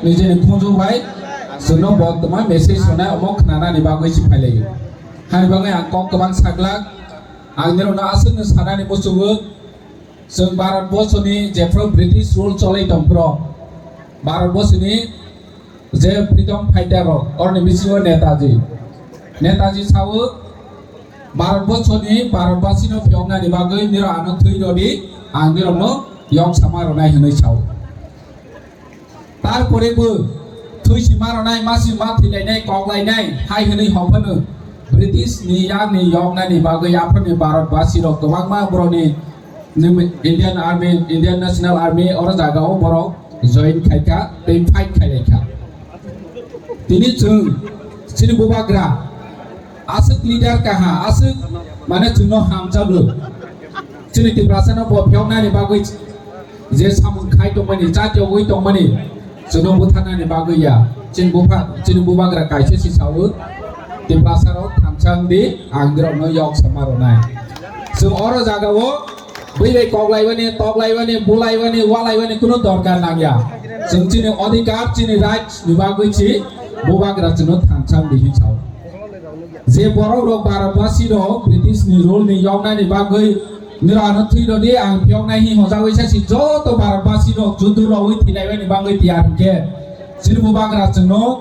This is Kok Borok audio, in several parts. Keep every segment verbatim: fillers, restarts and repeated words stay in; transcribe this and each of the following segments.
Nijini khunju bai chwngno bo twma message rwnai omo khnanani bagwi se phailaio. Hani bagwi ang kok kwbang saglak, ang nirokno aswkno sanani muchungo, chwng Bharat borsoni jephru British rule cholai tongphuru, Bharat borsoni je freedom fighter rok, oroni bisingo Netaji. Netaji sao, Bharat borsoni Bharatbasino phiyoknani bagwi nirok ano thwi rwdi, ang nirokno yok sama rwnai hwnwi sao. Tarpore bo thwi sima rwnai, masi ma thwilainai, koklainai, hai hwnwi hophono British ni yakni yoknani bagwi aphuruni Bharatbasi rok kwbangma borokni Indian Army, Indian National Army oro jagao borok join khaikha tei fight khailaikha. Tini chwng chini bubagra aswk leader kaha, aswk mane chwngno hamjago. Chini Tiprasano bo phiyoknani bagwi je samung khai tongmani, chati ogwi tongmani, chwngno butharnani bagwi ya. Chini bupha, chini bubagra kaisa si sao, Tiprasarok thansa wngdi, ang nirokno yok sama rwnai. Chwng oro jagao bwrwi koklaibani, toklaibani, bulaiwani, walaiwani kunu dorkar nangya. Chwng chini odhikar, chini right ni bagwi si bubagra chwngno thansa wngdi hin sao. Je borok rok Bharatbasi rok British ni rule ni yoknani bagwi nirano thwi rodi, ang phiyoknai hi hojagwi sa si joto Bharatbasi rok judu rogwi thwilaibani bagwi tiyar hwnkhe chini bubagra chwngno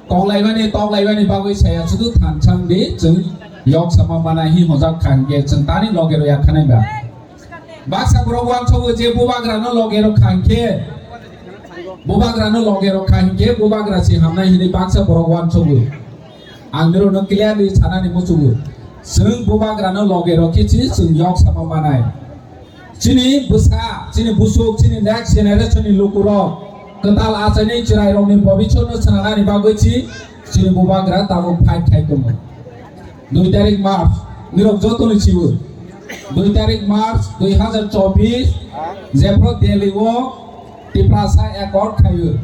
koklaibani, toklaibani bagwi saya sudu thansa wngdi, chwng yok sama mana hi hojak kha hwnkhe chwng tani loge rw ya khanai ba. Baksa borok uansogo je bubagrano loge rw kha hwnkhe, bubagrano loge rw kha hwnkhe bubagra si hamnai hinwi baksa borok uansogo. Ang nirokno clearly sanani muchungo, chwng bubagrano loge rw khe si chwng yok sama manai. Chini bwsa, chini busuk, chini next generation ni lukurok kwtal achaini chwrairokni bobisotno swnanani bagwi si chini bubagra tabuk fight khai tongo. Dui tarik March, nirok joto ni sibo. Dui tarik March dui hazar chobbish, jephru Delhi o Tiprasa accord khaio.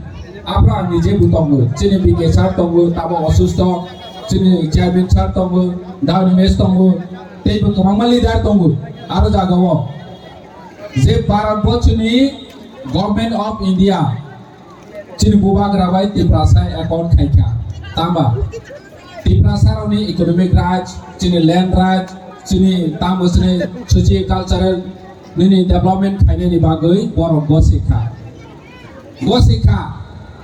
Aphru ang nije bo tongo. Chini B K sir tongo, tabuk osusto. Chini chairman sir tongo, Dauni Mes tongo. Tei bo kwbangma leader tongo. Aro jagao. Je Bharat bochoni Government of India chini bubagra bai Tiprasa accord khaikha. Tama Tiprasa rokni economic rights, chini land rights, chini tamo chini socio cultural nini development khainani bagwi borok gosikha. Gosikha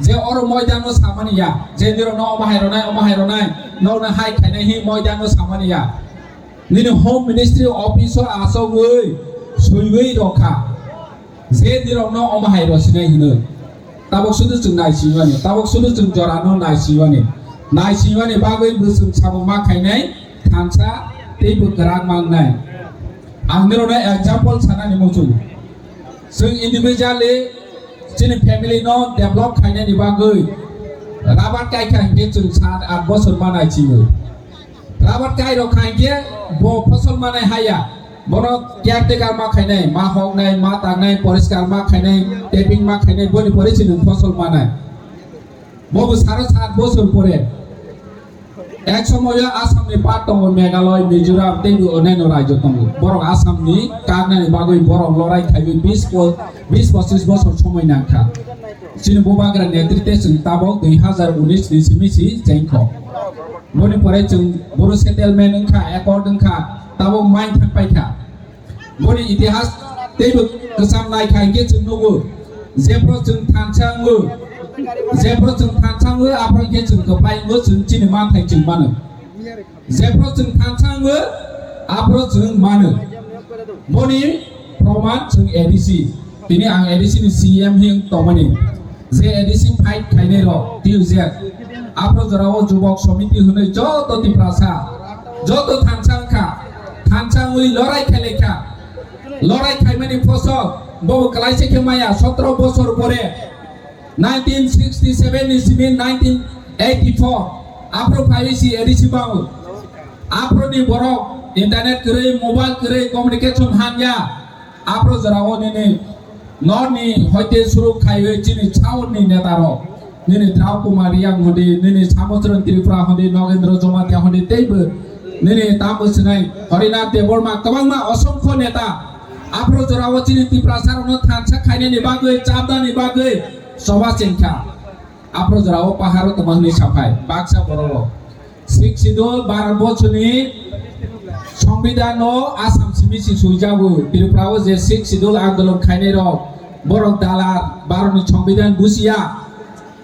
je oro moidano samani ya, je nirokno omo hai rwnai, omo hai rwnai, nokno hai khainai hi moidano samani ya. Nini Home Ministry office o achogwi swiwi rokha. Je nirokno omo hai rw sinai hwnwi. Tabuk sudu chwng naisinmani, tabuk sudu chwng jorano naisinmani. Naisinmani bagwi bo chwng samung ma khainai thansa tei bo kwrak mangnai. Ang nirokno example sanani muchung. Chwng individually chini family no develop khainani bagwi rabar kaikha hinkhe chwng sat at bosor ma naisingo. Rabar kai rok khai khe bo phosol manai haya. Bono caretaker ma khainai, ma hoknai, ma tangnai, poriskar ma khainai, tapping ma khainai, boni pore chini phosol manai. Bo bo saro sat bosor pore. Ek somoyo Assam ni part tongo, Meghalaya, Mizoram, tei bo onyaino rajyo tongo. Borok Assam ni karnani bagwi borok lorai khaiwi bis po-, bis pochis bosor somoi nangkha. Chini bubagra netrite chwng tabok dui hazar unis ni simi si chengkho. Boni pore chwng Bodo settlement wngkha, accord wngkha, tabok main thang paikha. Boni itihas teibo kwcham naikha hinkhe chwng nugo, jephru chwng thansa wngo, jephru chwng thansa wngo, aphuru hinkhe chwng kwplai wngo, chwng chini manthai chwng mano. Jephru chwng thansa wngo, aphuru chwng mano. Boni proman chwng A D C. Tini ang A D C ni C M hin tongmani. Je A D C fight khainai rok, T U Z. Aphro jorao jubok somiti hwnwi joto Tiprasa, joto thansa wngkha, thansa wngwi lorai khailaikha. Lorai khaimani phosok, bobo kwlaisa khe maya, sotro bosor pore, nineteen sixty seven ni simi nineteen eighty four, aphro phaiwi si A D C bango. Aphro ni borok internet kwrwi, mobile kwrwi, communication hamya. Aphro jorao nini norni hoite suru khaiwi chini chauni neta rok, nini Drau Kumar Reang hodi, nini Samuchran Tripura hodi, Nogendra Jamatia hodi, teibo nini tamo sinai Harinath Debbarma, kwbangma osongkho neta. Aphro jorao chini Tiprasa rokno thansa khainani bagwi, chabdani bagwi choba chengkha. Aphro jorao paharo tongma hwnwi saphai baksa borok rok. Sixth Schedule Bharat borsoni Songbidan no Assam simi si suijago. Tripura o je Sixth Schedule andolon khainai rok, borok dalar, Bharat ni Songbidan busiya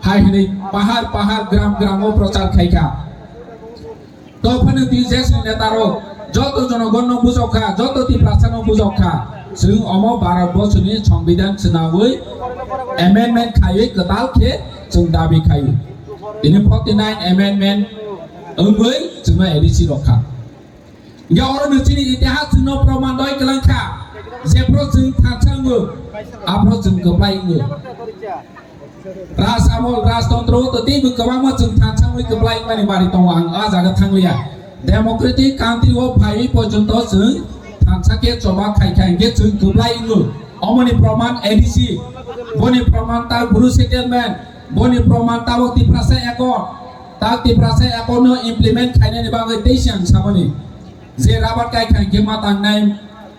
hai hwnwi pahar pahar gram gram o prochar khaikha. To phano twi jesni neta rok joto jonogon no bujok kha, joto Tiprasa no bujok kha. Chwng omo Bharat borsoni Songbidan swnawi amendment khaiwi kwtal khe chwng dabi khaio. Tini forty nine amendment wngwi chwngno A D C rok kha. Hingke oro no chini itihas chwngno proman doi kwlang kha. Jephro chwng thansa wngo, aphro chwng kwplai wngo. Raj amol, rajtontro to teibo kwbangma chwng thansa wngwi kwplai wngmani bari tongo, ang a jaga thangliya. Democratic country o phaiwi porjonto chwng thansa khe choba khai kha hingke chwng kwplai wngo. Omoni proman A D C, boni proman ta Bru settlement, boni proman tabok Tiprasa Accord, ta Tiprasa Accord no implement khainani bagwi teisi ang samani. Je rabar kai kha hingke ma tangnai,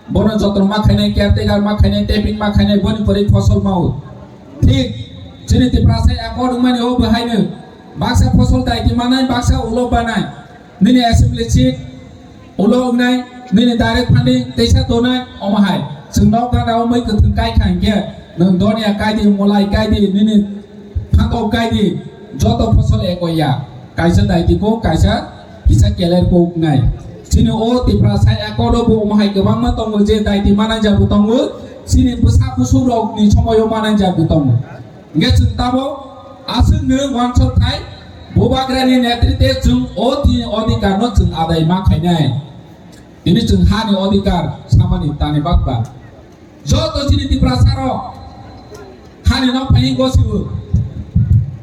bono jotno ma khainai, caretaker ma khainai, tapping ma khainai, boni pore fosol mao. Thik, chini Tiprasa Accord wngmani o bo haino baksa fosol daiti manai, baksa ulo banai. Nini assembly seat ulo wngnai, nini direct funding teisa tonai, omo hai. Chwng nok gana o mui kwthwng kai kha hingke, nwng donia kai di, mulai kai di, nini phantok kai di, joto fosol eko ya. Kaisa daiti kok, kaisa kisa keler kok nai. Chini o Tiprasa Accord o bo omo hai kwbangma tongo je daiti mananja bo tongo, chini bwsa busuk rok ni somoio mananja bo tongo. Hingke chwng tabo aswk no uansuk thai, bubagra ni netritwe chwng o tini odhikar no chwng adai ma khainai. Tini chwng ha ni odhikar samani tani bakba. Joto chini Tiprasa rok hani nok phai gosibo.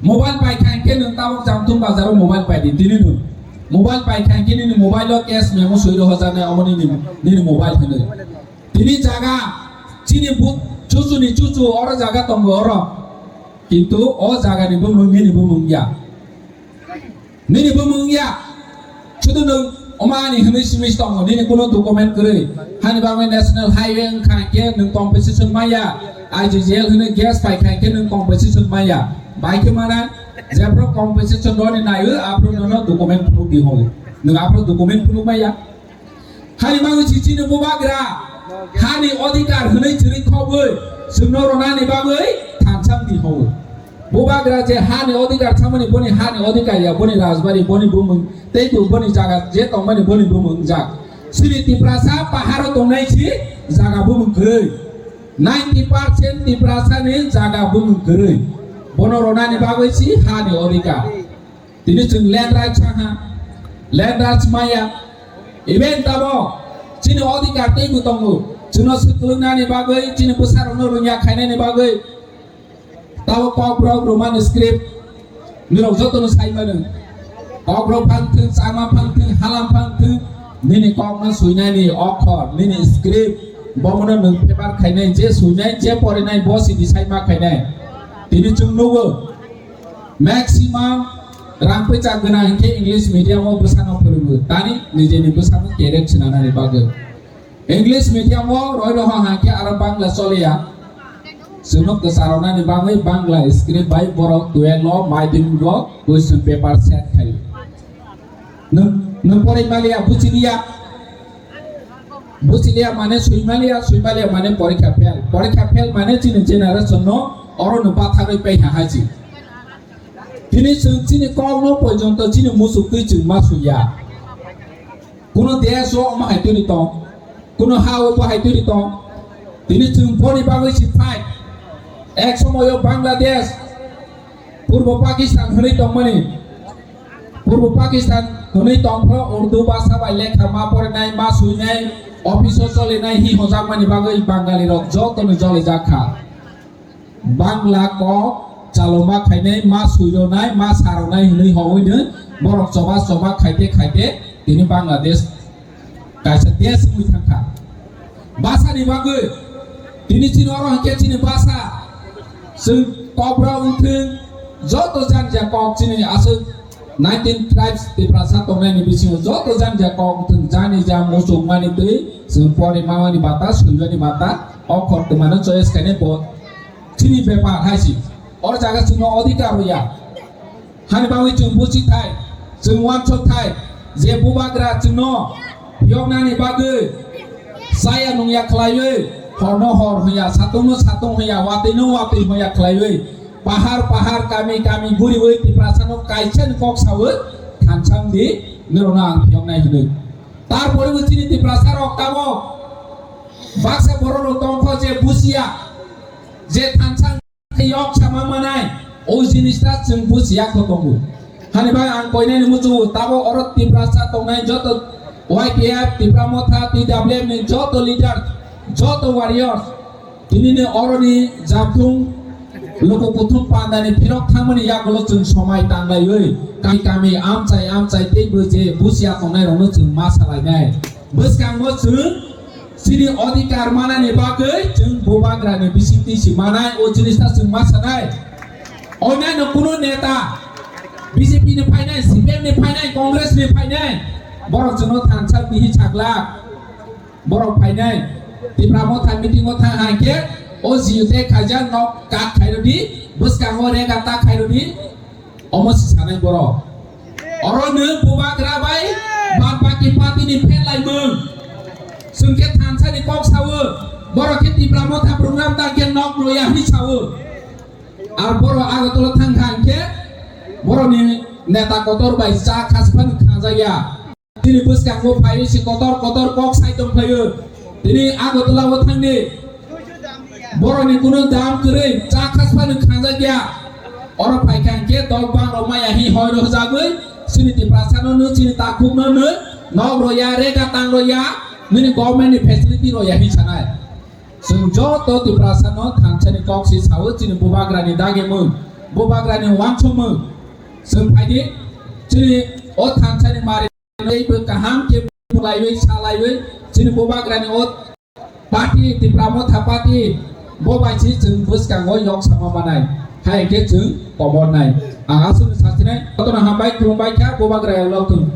Mobile pai kha hingke nwng tabok Jamtung bazar o mobile pai di tini nwng. Mobile pai kha hingke nini mobile o cash memo soi rohorjaknai omo nini, nini mobile hwnwi. Tini jaga chini bu-, chuchu ni chuchu oro jaga tongo oro. Kintu o jaga ni bumung nini bumung ya. Nini bumung ya. Sudu nwng omani hwnwi simi tongo, nini kuno document kwrwi. Hani bagwi national highway wngkha khe nwng compensation maya. I G G L hwnwi gas pai kha khe nwng compensation maya. Bai khe mana jephru compensation roni naio aphru nono document proof di ho. Nwng aphru document proof maya. Hani bagwi si chini bubagra hani odhikar hwnwi chwrwi khogwi chwngno rwnani bagwi thansa wngdi hogo. Bubagra je hani odhikar samani boni hani odhikar ya, boni rajbari, boni bumung, tei bo boni jaga je tongmani boni bumung jak. Chini Tiprasa paharo tongnai si jaga bumung kwrwi. Ninety percent Tiprasa ni jaga bumung kwrwi. Bono rwnani bagwi si hani odhikar. Tini chwng land rights ha, land rights maya. Even tabo chini odhikar teibo tongo. Chwngno swklugnani bagwi, chini bwsarokno rwngya khainani bagwi. Tabo Kokborok Roman script nirok jotono sai mano. Kokborok phang thwng, Chakma phang thwng, Halam phang thwng, nini kokno swinani okhor, nini script, bomono nwng paper khainai, je swinai, je porinai, bo sini sai ma khainai. Tini chwng nugo. Maximum rang pisa gwnang hinkhe English medium o bwsano phwrwngo, tani nijeni bwsano career swnanani bagwi. English medium o roi roha hinkhe aro Bangla choliya. Chwngno kwcharoknani bagwi Bangla script bai borok twelve o madhyamik o question paper set khaio. Nwng, nwng porwi maliya, buchiliya. Buchiliya mane suimaliya, suimaliya mane porikha fail. Porikha fail mane chini generation no oro no bathagwi paiha haji. Tini chwng chini kok no porjonto chini muchuk twi chwng ma suiya. Kuno desh o omo hai twi tong, kuno ha o bo hai twi tong. Tini chwng boni bagwi si fight. Ek somoyo Bangladesh, Purbo Pakistan hwnwi tongmani. Purbo Pakistan hwnwi tongphro Urdu bhasha bai lekha ma porinai, ma suinai, office o cholinai hi hojakmani bagwi Bangali rok jotono jolijak kha. Bangla kok chaloma khainai, ma suironai, ma saronai hwnwi howino borok choba choba khaite khaite tini Bangladesh kaisa desh wngwi thangkha. Bhasha ni bagwi tini chini oro hinkhe chini bhasha, chwng Kokborok wngthwng, joto janja kok chini aswk nineteen tribes Tiprasa tongnaini bisingo joto janja kok wngthwng, jani ja muchung mani twi chwng pori mamani bata, suibani bata, okhor twmano choice khainai bo chini bepar hai si. Or jaga chwngno odhikar rwya. Hani bagwi chwng buchi thai, chwng uansuk thai, je bubagra chwngno phiyoknani bagwi chaya nungya khlaiwi, horno hor hwnya, satungno satung hwnya, watwino watwi hwnya khlaiwi, pahar pahar, kami kami guriwi Tiprasano kaisani kok sawi thansa wngdi, norokno ang phiyoknai hwnwi. Tarpore bo chini Tiprasa rok tabok baksa borok rok tongkho je busiya, je thansa Yok sama manai, o jinis ta chwng buchiya kho tongo. Hani bai ang koinani muchungo, tabo oro Tiprasa tongnai joto Y T F, Tipra Motha, T W F ni joto leader, joto warriors, tinini oroni jamthung luku kuthum pandani phirok thangmani yagulo chwng somai tanglaiwi kami kami amchai amchai teibo je buchiya tongnai rokno chwng ma salainai. Bwskango chwng Chini odhikar manani bagwi chwng bubagrani bisingtwi si manai, o jinis ta chwng ma sanai. Onyaino kuno neta B J P ni phainai, C P M ni phainai, Congress ni phainai, borok chwngno thansa bihi chaglak. Borok phainai, Tipra Motha meeting o thang hai khe o jiu tei khaijak nok kat khairodi, bwskango rega ta khairodi. Omo si sanai borok. Oro nwng bubagra bai bad baki party ni phet laimung. Chwng khe thansa ni kok sawo. Borok khe Tipra Motha program ta khe nok loya hwnwi sawo. Ar borok Agartala thang kha hwnkhe borok ni neta kotor bai cha khasphang khanjak ya. Tini bwskango phaiwi se kotor kotor kok sai tong phaio. Tini Agartala o thangni borokni kuno dam kwrwi cha khasphano khanjak ya. Oro phai kha hwnkhe dol bang rok maya hi hoi rw jagwi chini Tiprasano no chini takhukno no nok rw ya, rega tang rw ya, nini government ni facility rw ya hi sanai. Chwng joto Tiprasano thansani kok si sao chini bubagrani dagimung, bubagrani wansukmung. Chwng phaidi chini o thansani mari Teibo kaham khe bulaiwi salaiwi chini bubagrani o party, Tipra Motha Party, bo bai se chwng bwskango yok sama manai, hai khe chwng kobornai. Ang aswkno sachinai, jotono hambai khulumbai kha, bubagra ya lokthung.